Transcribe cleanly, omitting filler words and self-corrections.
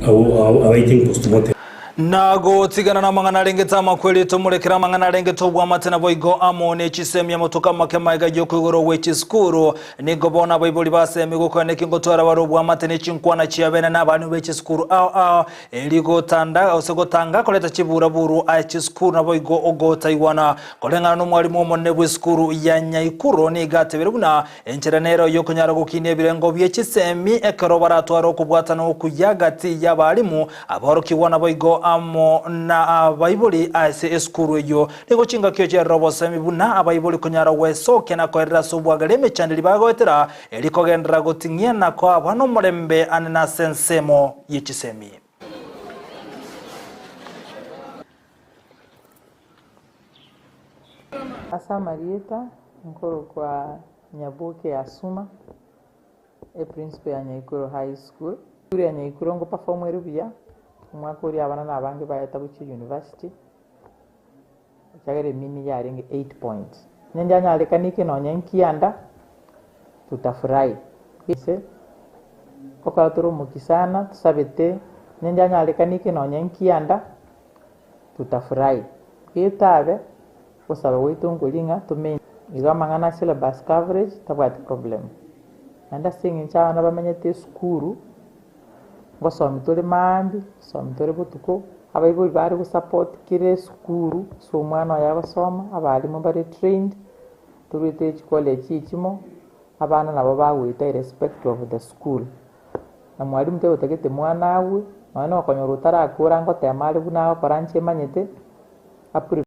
Awaiting postmortem. Na gotigana namang'ana arengete amakweri, tomorekere amang'ana arengete obwamate naboigo amo ne chisemi amatuko amake magega y'okoigorwa gwe chisukuru. Nigo bono abaibori basemi gokora neki ngotwara bare obwamate ne chinkwana chiabene na abalimu be chisukuru ao ao eri gotanda gose gotanga koreta chiburaburu aye chisukuru naboigo ogotaigwana. Koreng'ana nomwalimu omonene bw'esukuru ya Nyaikuro nigo atebire buna Enchera nero y'okonyara gokinia ebirengo bie chisemi ekero baratware okobwatana okuya gati y'abalimu, aborokigwa naboigo amo na abaibori ase esukuru eyio. Nigo chingaki ocherera obosemi buna abaibori konyara gwesokia na koerera ase obwagare emechanderi bagoetera, eri kogenderera goting'ia na koa abana omorembe ane nase ensemo ye chisemi. Ase amarieta nkorokwa Nyaboke Asuma, eprinciple ya Nyaikuro High School. Esukuru ya Nyaikuro ngo perform ere buya, omwaka oria abana na abange baeta gochia university, ekiagera emini yarenge 8 points. Onye ndianyarekanike nonye nkianda, tutafurahi. Ase okora tore omokia sana, tosabete, onye ndianyarekanike nonye nkianda, tutafurahi. Getabe, Ogosaba gwaito nkoria ng'a tomenye igo amang'ana a syllabus coverage tabwati problem. Naende ase eng'encho abana bamenyete esukuru, ngosomi tore maambia, ngosomi tore botuko, abaibori bare gosupport kera esukuru ase omwana oye agosoma, abalimu bare trained, torwete chicollege echimo, abana nabo bagoeta irrespective of the school. Na mwalimu tagotagete mwana agwe, nonya nokonyora otarakora ngotema are buna agokora nche manyete, apre.